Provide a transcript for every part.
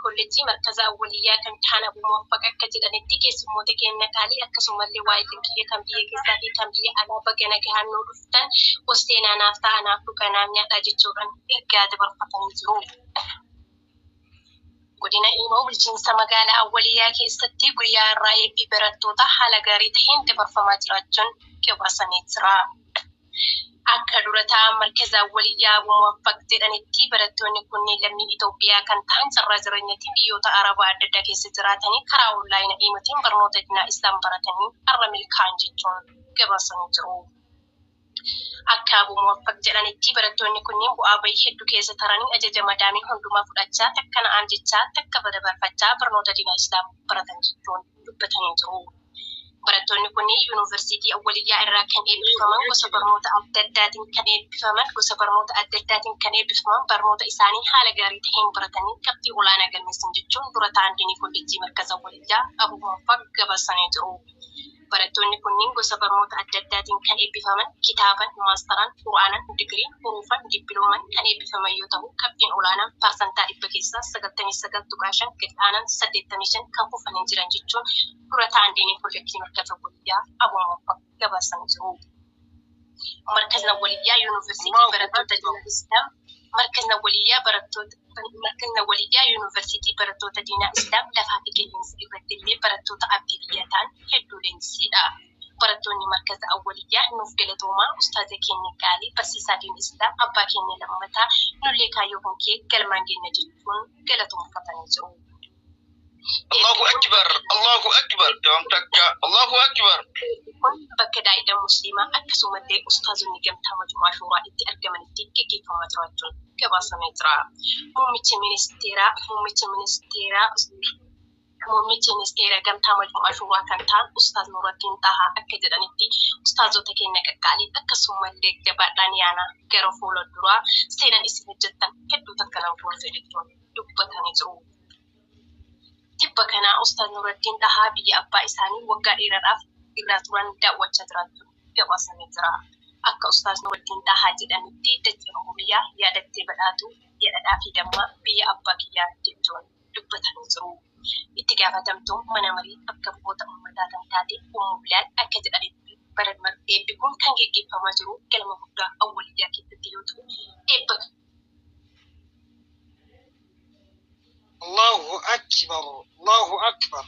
Kolleejjii markaza awwaliyyaa kan ta'an Abuu Muwaffaq akka jedhanitti keessummoota keenya qaalii akkasumallee waa'ee kiyya kan biyya keessaa fi kan biyya alaa baga nagahaan nuu dhuftan hosseenaa naaf ta'a naaf dhugaa naaf nyaadhaa jechuudhaan ergaa dabarfatanii jiru. Godina Imoo bulchiinsa magaalaa Awwaliyyaa keessatti guyyaa har'aa eebbi barattootaa haala gaarii taheen dabarfamaa jiraachuun gabaasamee jira. Akka dura taa'aan markaza Awwaliyyaa Abuu Muwaffaq jedhanitti barattoonni kunneen lammii Itoophiyaa kan ta'an carraa jireenyatiin biyyoota Arabaa adda addaa keessa jiraatanii karaa onlaayina Imotiin barnoota dinaa Islaam baratanii har'a milkaa'an jechuun gabaasanii jiru. Akka Abuu Muwaffaq jedhanitti barattoonni kunneen bu'aa bayii hedduu keessa taranii ajaja madaamii hundumaa fudhachaa takka na'am jechaa takka dabarfachaa barnoota diinaa Islaam baratan jechuun dubbatanii jiru. Barattoonni kunneen yuunivarsiitii Awwaliyyaa irraa kan eebbifaman gosa barnoota adda addaatiin kan eebbifaman gosa barnoota adda addaatiin kan eebbifaman barnoota isaanii haala gaarii taheen baratanii qabxii olaanaa galmeessan jechuun dura ta'an diinii kolleejjii markaza Awwaliyyaa Abuu Muwaffaq gabaasanii jiru. Barattoonni kunneen gosa barnoota adda addaatiin kan eebbifaman kitaaban, maastaraan, qura'aanan, digiriin, huruufan, dippilooman kan eebbifaman yoo ta'u qabxiin olaanaan parsantaa dhibba keessaa 99.5 gadi aanaan 85 kan kufanii jiran jechuun dura ta'an diinii kolleejjii markaza Awwaliyyaa Abuu Muwaffaq gabaasanii jiru. Markazni Awwaliyyaa Yuunivarsiitii Barattoota Diinaa Islaam Markazni Awwaliyyaa Barattoota Markazni Awwaliyyaa Yuunivarsiitii Barattoota Diinaa Islaam lafaa fi qilleensa irratti illee barattoota abdii biyyaa ta'an hedduu leenjiseedha. Barattoonni markaza Awwaliyyaa nuuf galatoomaa ustaaza keenya qaalii barsiisaa diin Islaam abbaa keenya lammataa nullee kaayyoo kan kee galmaan geenya jechuun galatoomfatanii jiru. Allahu akbar, Allahu akbar, yoom takka, Allahu akbar. Kun bakka daa'imman musliimaa akkasumallee ustaazonni gamtaa majmu'aa shuuraa itti argamanitti gaggeeffamaa jiraachuun gabaasamee jira. Muummichi ministeeraa Muummichi ministeeraa Muummichi ministeera gamtaa majmu'aa shuuraa kan ta'an Ustaaz Nuuraddiin Tahaa akka jedhanitti ustaazota keenya qaqqaalii akkasumallee gabaadhaan yaana gara fuula duraa seenan isin hojjettan hedduu takka nama boonsa jechuun dubbatanii jiru. Tibba kanaa Ustaaz Nuuraddiin Tahaa biyya abbaa isaanii waggaa dheeraadhaaf irraa turan daawwachaa jiraachuun gabaasamee jira. Akka Ustaaz Nuuraddiin Tahaa jedhanitti dacheen Oromiyaa yaadattee badhaatu yadhadhaa fi dammaa biyya abbaa kiyyaa jechuun dubbatanii jiru. Itti gaafatamtuun mana marii bakka bu'oota uummataa kan taate Ummu Bilaal akka jedhanitti bara eebbi kun kan geggeeffamaa jiru galma guddaa Awwaliyyaa keessatti yoo ta'u eebba Allahu akbar, Allahu akbar.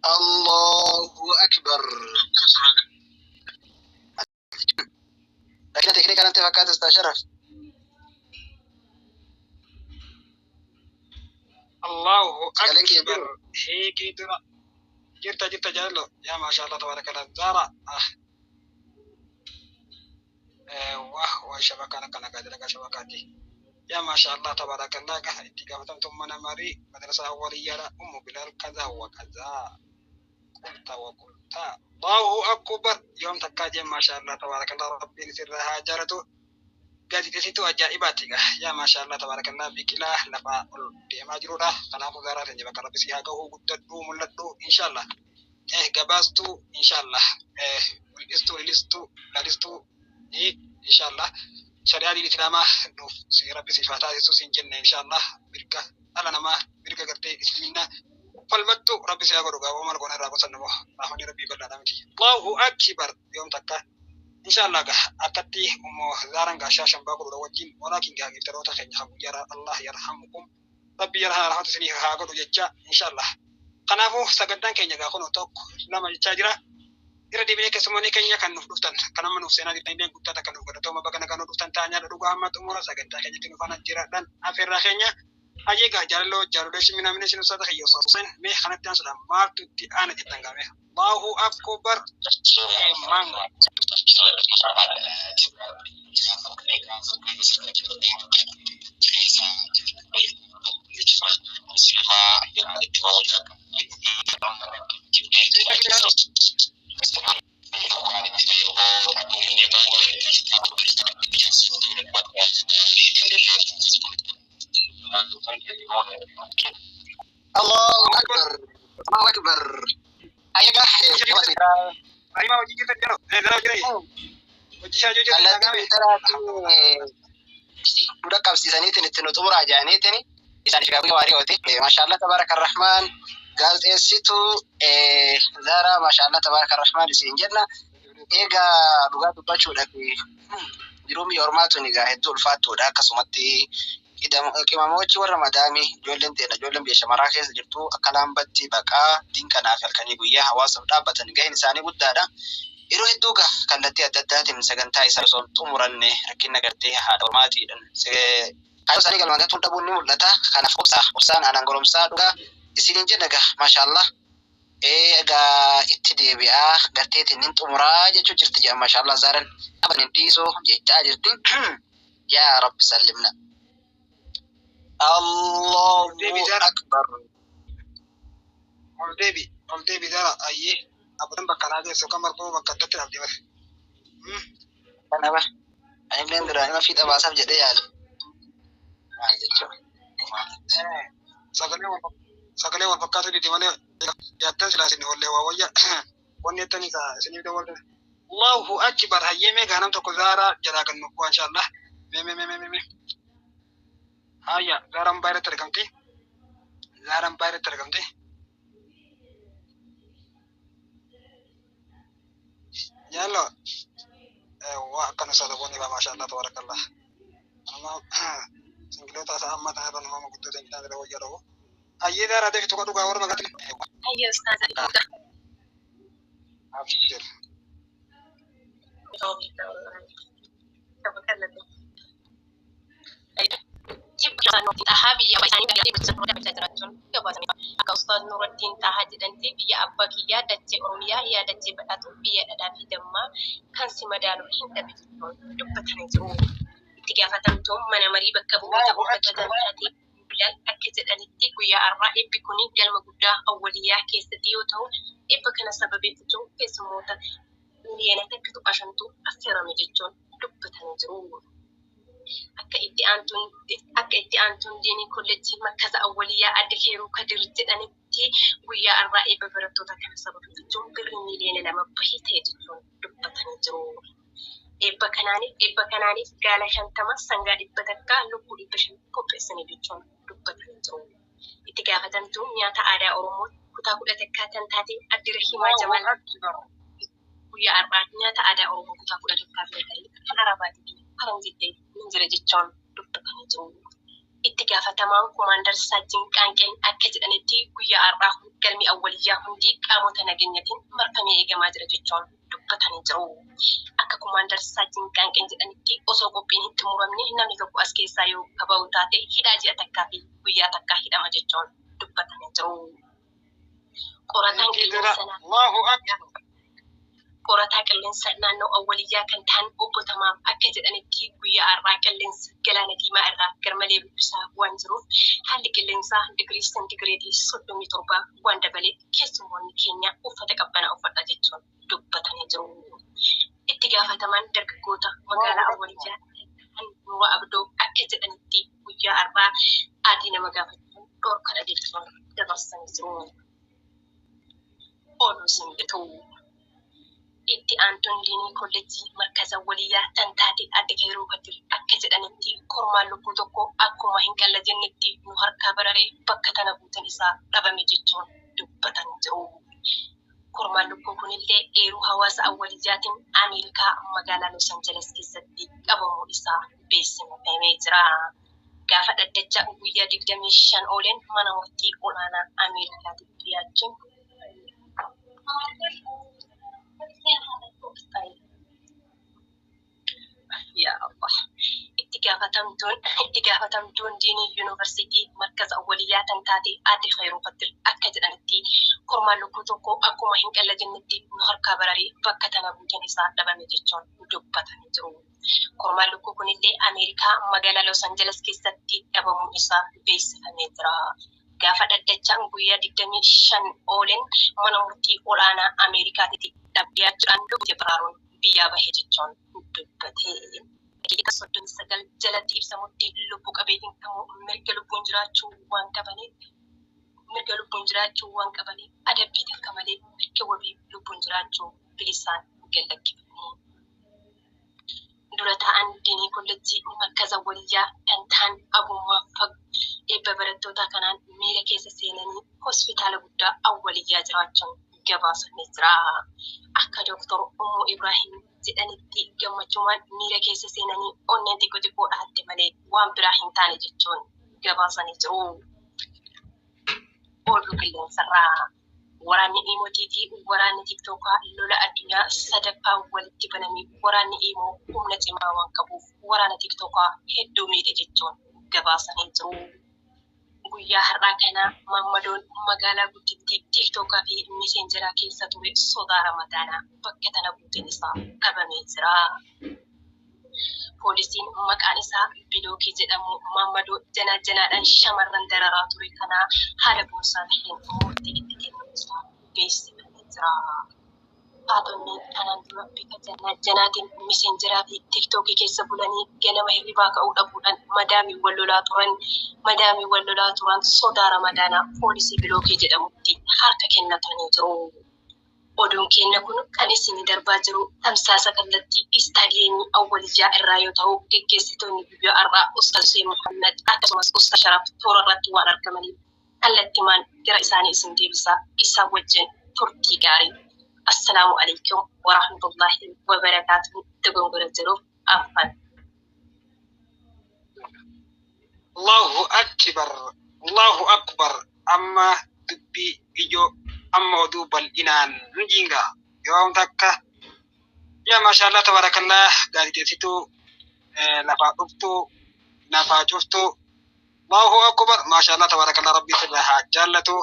Allahu akbar. Rakkina teeknikaa natti fakkaata Ustaaz Sharaf. Allahu Sagaleen kiyya akbar. jiru. Hiikii dura jirta jirta jaallo. Yaa maasha Allah tabarakallah. Zaara. Ah. Wah wah shabakaan akkana gaa dalagaa shabakaati. Yaa maasha Allah tabarakallah gaa itti gaafatamtuun mana marii madrasaa awwaliyyaadha. Ummu Bilaal kazaa wa kazaa. Qulta wa qulta. Allahu akbar. Yoom takkaa jeen maasha Allah tabarakallah rabbiin sirraa haa jaalatu. Gaazexeessituu ajaa'ibaati gaa. Yaa maasha Allah tabarakallah biqilaa lafaa ol deemaa jirudha. Kanaafuu gaaraa teenya bakka rabbi si haa gahu guddadhu mul'adhu inshallah. Gabaastuu inshallah. Mul'istuu lalistuu lalistuu inshallah. Shari'aa diin islaamaa nuuf si rabbi siif haa taasisu siin jenne inshallah. Mirga dhala namaa mirga gartee islaminnaa falmattu rabbi si haa godhu gaa maal goona irraa qosannu moo rahmanni rabbii bal'aadha miti. Allahu akbar yoom takka inshallah gaa akkatti ummo zaaran gaa shaashan baa godhuudha wajjin walaakin gaa giftaroota keenya kan guyyaara Allah yarhamukum rabbi yarhaa rahmatu isinii haa godhu jecha inshallah. Kanaafuu sagantaan keenya gaa kunoo tokko lama jechaa jira. Irra deebinee keessummoonni keenya kan nuuf dhuftan kan amma nuuf seenaa jirtan illee guddaa takka nuuf galatooma bakka nagaa nuuf dhuftan ta'a nyaadha dhugaa amma xumura sagantaa keenyatti nu faana jiraadhaan afeerraa keenya. Hayyee gaa jaalaloo jaalaloo shiminaamine shin usaata kiyya usaa Hussein mee kanatti aansuudhaan maaltu itti aana jettan gaa mee. Allahu akbar man. Allahu akbar. Allahu akbar. Ayyaga. Arimaa hojii jirtan jedhu. Zara hojii hojii isaa hojii Kallattii Tiwiitaraatiin dura qabsiisaniitiin itti nu xumuraa jedhaniitiin isaan shigaaguu waarii oote. Maashaallah tabaaraka rahmaan gaazexeessituu Zaaraa maashaallah tabaaraka rahmaan isin jenna. Egaa dhugaa dubbachuudhaaf jiruun biyya ormaa tun egaa hedduu ulfaattuudha akkasumatti qimamochi warra madaamii ijoolleen teenya ijoolleen biyya shamaraa keessa jirtu akka laambatti baqaa diinqanaaf halkanii guyyaa hawaasaaf dhaabbatan gaheen isaanii guddaadha. Yeroo hedduu gaa kallattii adda addaatiin sagantaa isaa osoo hin xumuranne rakkina gartee haadha ormaatiidhaan kaayyoo isaanii galmaan gatuun dhabuun ni mul'ata. Kanaaf obsaa obsaan aanaan goromsaa dhugaa isiniin jenna gaa maashaallah. Egaa itti deebi'aa garteetiin nin xumuraa jechuu jirti jedha maashaallah Zaaran. Dhaabatan hin dhiisuu jechaa jirti. Yaa Rabbi sallimna. Allahu Deebi Zara. akbar. Ol deebi ol deebi Zara ayyee abbaan bakka naa geessu kan marquu bakka addatti dhabde bare. Kana ba. Anilleen duraan ima fiixa baasaaf jedhee yaale. Maal jechuudha? Sagalee wal sagalee wal fakkaatu didi malee yaaddan silaa isin ollee waa wayya wanni jettanii ka isiniif dabalte. Allahu akbar hayyee mee gaanam tokko Zara jalaa kan nuuf bu'a inshallah. Mee mee mee mee mee. Hayya Zaaraan baay'eetti argamti. Zaaraan baay'eetti argamti. Yaallo waa akkana sadaboonni ba maashaallah tabarakallah. Nama singiloota isaa amma ta'an irra nama guddoota hin taane wayya dhabu. Hayyee Zaaraa deebi tokko dhugaa warra magaalaa. Hayyee ustaaza dhugaa. Abshir. Tahaa biyya abbaa isaanii biyya bulchaa jiraachuun gabaasanii akka Ustaaz Nuuruddiin Tahaa jedhanitti biyya abbaa kiyyaa dachee Oromiyaa yaa dachee badhaatu biyya dhadhaa fi dammaa kan si madaalu hin dhabe jechuun dubbatanii jiru. Itti gaafatamtuun mana marii bakka bu'oota uummata taatee Bilaal akka jedhanitti guyyaa har'aa eebbi kun galma guddaa awwaliyyaa keessatti yoo ta'u eebba kana sababeeffachuun keessummoota miliyoona 1.5tu affeerame jechuun dubbatanii jiru. Akka itti aantuun akka itti aantuun diinii kolleejjii markaza awwaliyyaa adda Keeruu Kadir jedhanitti guyyaa har'aa eebba barattoota kana sababeeffachuun birri miliyoona 2 bahii ta'e jechuun dubbatanii jiru. Eebba kanaaniif gaala 50, sangaa 100, lukkuu 500 qopheessanii jechuun dubbatanii jiru. Itti gaafatamtuun nyaata aadaa Oromoo kutaa 11 kan taate Adde Rahimaa Jamal guyyaa har'aa nyaata aadaa Oromoo kutaa 11 filatanii kan Arabaatii fi Faranjiillee ni jira jechuun dubbatanii jiru. Itti gaafatamaan Kumaandar Saajin Qaanqeen akka jedhanitti guyyaa har'aa galmi awwaliyyaa hundi qaamota nageenyatiin marfamee eegamaa jira jechuun dubbatanii jiru. Akka Kumaandar Saajin Qaanqeen jedhanitti osoo qophiin hin xumuramne namni tokko as keessaa yoo kaba'u taate hidhaa ji'a takkaa fi guyyaa takkaa hidhama jechuun dubbatanii jiru. Qorataan qilleensa Allahu akbar. Qorataa qilleensa naannoo awwaliyyaa kan ta'an obbo Tamaam akka jedhanitti guyyaa har'aa qilleensa galaana diimaa irraa garmalee bubbisaa waan jiruuf haalli qilleensaa digirii seentigireedii 37 waan dabaleef keessummoonni keenya uffata qabbanaa uffadha jechuun dubbatanii jiru. Itti gaafatamaan dargaggoota magaalaa awwaliyyaa kan Nuura Abdoo akka jedhanitti guyyaa har'aa adii nama gaafachuun dhorkadha jechuun dabarsanii jiru. Oduu simbituu. Itti aantuun diinii kolleejjii markaza waliyyaa tan taate adde Keeruu Kadir akka jedhanitti kormaan lukkuu tokko akkuma hin qalla jennetti nu harkaa bararee bakka tana buuteen isaa dhabame jechuun dubbatanii jiru. Kormaan lukkuu kunillee eeruu hawaasa awwaliyyaatiin Ameerikaa magaalaa Los Angeles keessatti qabamuu isaa beeksifamee jira. Gaafa dhaddacha guyyaa 25 ooleen mana murtii olaanaa Ameerikaatti dhiyaachuun Yaa Allah. Itti gaafatamtuun diinii yuunivarsiitii markaza awwaliyyaa kan taate aadde Khayruu Kadir akka jedhanitti kormaan lukkuu tokko akkuma hin qalla jennetti nu harkaa bararee bakka tana buuteen isaa dhabame jechuun dubbatanii jiru. Kormaan lukkuu kunillee Ameerikaa magaalaa Los Angeles keessatti dhabamuun isaa beeksifamee jira. Gaafa dhaddachaan guyyaa 25 ooleen mana murtii olaanaa Ameerikaatti dhiyaachuudhaan lubbuu baraaruun biyyaa bahe jechuun dubbate. Daqiiqa 39 jalatti ibsamutti lubbu qabeeyyiin kamuu mirga lubbuun jiraachuu waan qabaniif mirga lubbuun jiraachuu waan qabaniif adabbii takka malee mirga wabii lubbuun jiraachuu bilisaan gad lakkifamanii. Dura taa'aan diinii kollejjii Markaza Awwaliyyaa kan ta'an Abuu Muwaffaq eebba barattootaa kanaan miira keessa seenanii hospitaala guddaa Awwaliyyaa jiraachuun gabaafamee jira. Akka Dooktar Ummuu Ibraahim jedhanitti gammachumaan miira keessa seenanii onneen xiqqoo xiqqoo dhahatte malee waan biraa hin taane jechuun gabaasanii jiru. Oduu qilleensarraa waraanni Iimootii fi waraanni Tiktookaa lola addunyaa sadaffaa walitti bananii waraanni Iimoo humna cimaa waan qabuuf waraana Tiktookaa hedduu miidhe jechuun gabaasanii jiru. Guyyaa har'aa kana Maammadoon magaalaa guddittii Tiktookaa fi Miseenjeraa keessa ture sodaa Ramadaanaa bakka tana buuteen isaa dhabamee jira. Poolisiin maqaan isaa Bilookii jedhamu Maammadoo janaa janaadhaan shamarran dararaa ture kana haala boonsaa ta'een murtii itti kennuu isaa beeksifamee jira. Haatonni kanaan dura bifa janaa janaatiin miseenjeraa fi tiktookii keessa bulanii ganama hirribaa ka'uu dhabuudhaan madaamii wal lolaa turan madaamii wal lolaa turan sodaa Ramadaanaa poolisii Bilookii jedhamutti harka kennatanii jiru. Oduun keenya kun kan isin darbaa jiru tamsaasa kallattii istaadiyeemii Awwaliyyaa irraa yoo ta'u, geggeessitoonni guyyaa har'aa Ustaaz Hussein Muhammad akkasumas Ustaaz Sharaf toora irratti waan argamaniif kallattimaan gara isaanii isin deebisa. Isaan wajjin turtii gaarii. Assalaamu alaikum warahmatullahi wabarakaatuh. Dogongora jiruuf afan. Allahu akbar, Allahu akbar. Amma dubbii ijoo, amma oduu bal'inaan jinga yoo takka yaa maashaallah tabarakallah gaazexeessituu lafaa dhuftuu lafaa cuftuu. Allahu akbar, maashaallah tabarakallah, rabbii sirraa haa jaallatu.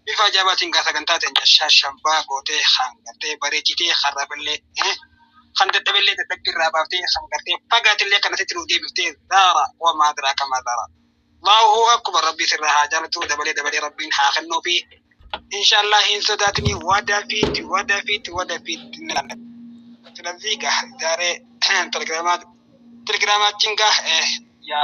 Bifa ajaa'ibaatiin gaa sagantaa teenya shashambaa gootee hangartee bareechitee harrafillee kan dadhabillee dadhabbii irraa baaftee hangartee fagaatillee kanasitti nuuf deebiftee zaara wamaa adraa kama zaara. Allahu akbar, rabbii sirraa haa jaallatu, dabalee dabalee rabbiin haa kennuu fi inshallah hin sodaatini ወደፊት ወደፊት ወደፊት እንላለን። ስለዚህ ጋር ዛሬ ቴሌግራማችን ጋር ያ